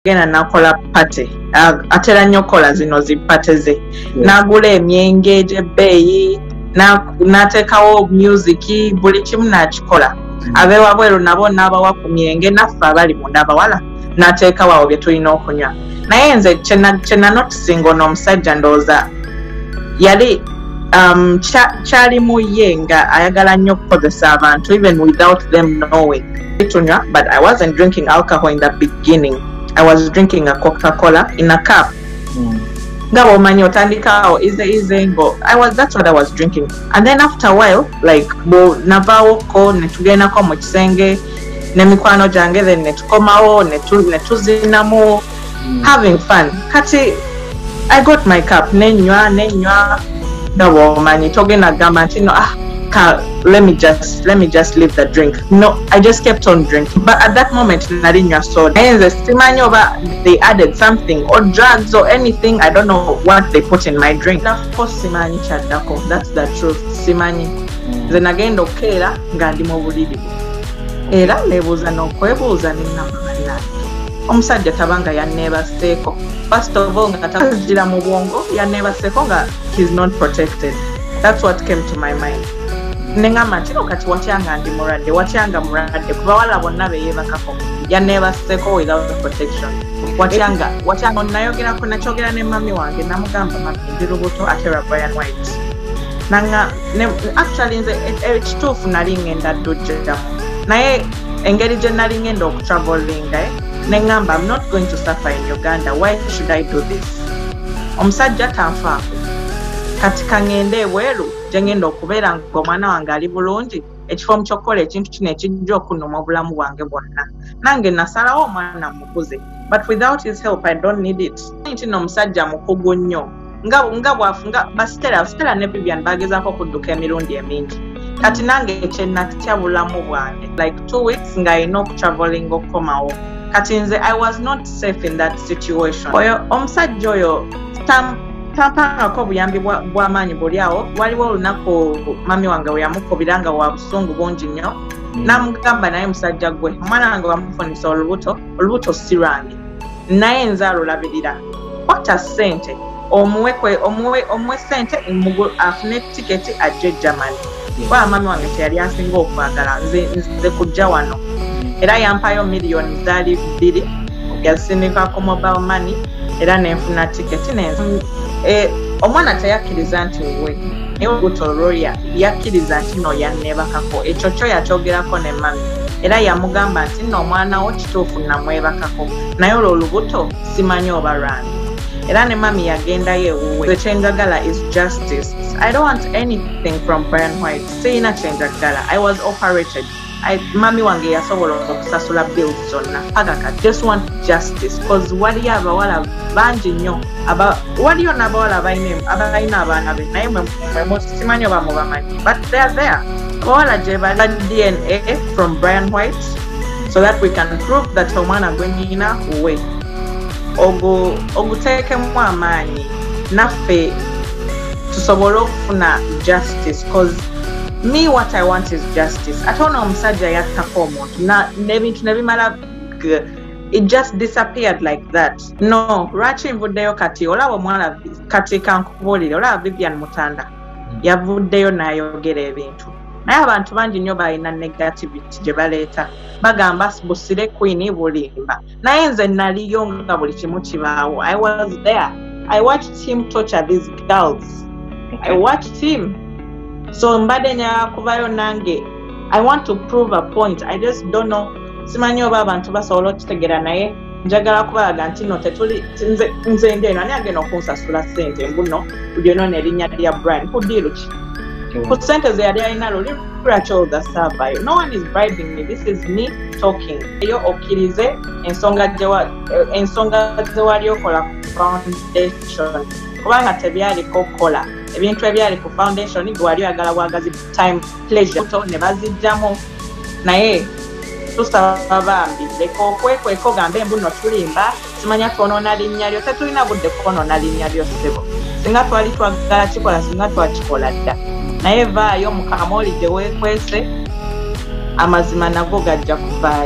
Yagenda nakola party, atera nnyo okukola zino zi party ze, n'agula emyenge egy'ebbeeyi, n'ateekawo music, buli kimu n'akikola. Ab'ewabweru nabo n'abawa ku myenge, naffe abali munda abawala n'ateekawo awo bye tulina okunywa. Naye nze kye nanotisinga, ono omusajja ndowooza yali kyali mu ye nga ayagala nnyo okukozesa abantu even without them knowing. Tunywa, but I wasn't drinking alcohol in the beginning. I was drinking a Coca-Cola in a cup. Nga bw'omanyi otandikaawo easy easy ngo I was, that's what I was drinking. And then after a while, like bo navaawoko ne tugendako mu kisenge n'emikwano gyange, then ne tukomawo ne tuzinamu, having fun. Kati I got my cup, nenywa nenywa, nga bw'omanyi togenda kugamba nti no, ah, ka, let me just leave the drink. No, I just kept on drinking, but at that moment nali nywa soda. Naye nze simanyi oba they added something or drugs or anything. I don't know what they put in my drink. Nako simanyi kyaddako. That's the truth, simanyi. Nze nagenda okukeera nga ndi mu buliri bwe, era neebuuza n'okwebuuza neŋŋamba, bannange, omusajja tabanga yanneebaseeko. First of all, nga tazijira mu bwongo, yanneebaseeko nga he's not protected. That's what came to my mind. Neŋŋamba nti no, kati watyanga ndi mulwadde, watyanga mulwadde ku bawala bonna beyeebakako, yanneebaseeko without protection, watyanga, watyanga. Nayogerako, nakyogera ne mami wange, namugamba, "Mami, ndi lubuto ate lwa Brian White." Nanga actually nze ekituufu nali ŋŋenda ddujjamu, naye engeri gye nali ŋŋenda okutravelinga, neŋŋamba, "I'm not going to suffer in Uganda. Why should I do this? Omusajja tanfaako, kati kaŋŋende ebweru gye ŋŋenda okubeera nga omwana wange ali bulungi, ekifo mu ky'okukola ekintu kino ekijja okunnuma obulamu bwange bwonna." Nange nasalawo omwana mukuze, but without his help. I don't need it. Nti nno omusajja mukugu nnyo, nga bwafu nga basitera Stella ne Vivian bagezaako okudduka emirundi emingi. Kati nange kyenatya bulamu bwange. Like 2 weeks ng'alina okutraveling okukomawo. Kati nze I was not safe in that situation. Oyo omusajja oyo tampangako obuyambi bw'amaanyi buli awo. Waliwo olunaku mami wange we yamukubira nga wa busungu bungi nnyo, n'amugamba, "Naye musajja gwe, omwana wange wamufunisa olubuto, olubuto si lwange, naye nze alulabirira. Kwata ssente omuwe ssente afune tiketi ajje Germany." Kuba mami wange teyali asinga okwagala nze kujja wano, era yampayo miliyoni zaali 2, yazisindika ku mobile money, era nenfuna tiketi. Omwana teyakkiriza nti we, naye olubuto olwo yakkiriza nti no yanneebakako. Ekyo kyo yakyogerako ne mami, era yamugamba nti nno omwana wo kituufu namwebakako, naye olwo olubuto simanyi oba lwange. Era ne mami yagendayo ewuwe. Kyenjagala is justice. I don't want anything from Brian White. Siyina kyenjagala. I was operated. Mami wange yasobola okusasula bills zonna paka kati. Just want justice, cause waliyo abawala bangi nnyo, waliyo n'abawala abalina abaana be, naye simanyi oba mubamanyi, but they are there. Abawala gye bali. DNA from Brian White so that we can prove that omwana gwe nnina we. Oguteekemu amaanyi naffe tusobole okufuna justice, cause me, what I want is justice. Ate ono omusajja yattako omuntu n'ebintu ne bimala, it just disappeared like that. No, lwaki nvuddeyo kati? Olaba omuwala, kati kankubuulire, olaba Vivian Mutanda yavuddeyo n'ayogera ebintu, naye abantu bangi nnyo balina negativity gye baleeta, bagamba busire queen bulimba. Naye nze naliyo nga buli kimu kibaawo. I was there. I watched him torture these girls. I watched him. So mbadde njagala kuvayo nange. I want to prove a point. I just don't know, simanyi oba abantu basobola okitegeera, naye njagala kubalaga nti no, tetuli nze ndi eno, ani agenda okunsasula ssente mbuno ulyonoona erinnya lya Brian ku deal ki, ku ssente ze yali alina luli? Lwaki olga saavaayo? No one is bribing me. This is me talking. Eyo okkirize ensonga ze wali okola ku foundation, kubanga tebyaliko kukola ebintu ebyali ku foundation. Gwe wali oyagala bwagazi, time, pleasure, ne bazijjamu. Naye tusaba bambi leka okwekweka ogambe embu no tulimba, simanya twonoona linnya lyo. Tetulina budde kwonoona linnya lyo, ssebo. Singa twali twagala kikola, singa twakikola dda. Naye vaayo mu kamooli gye weekwese, amazima nago gajja kuvaayo.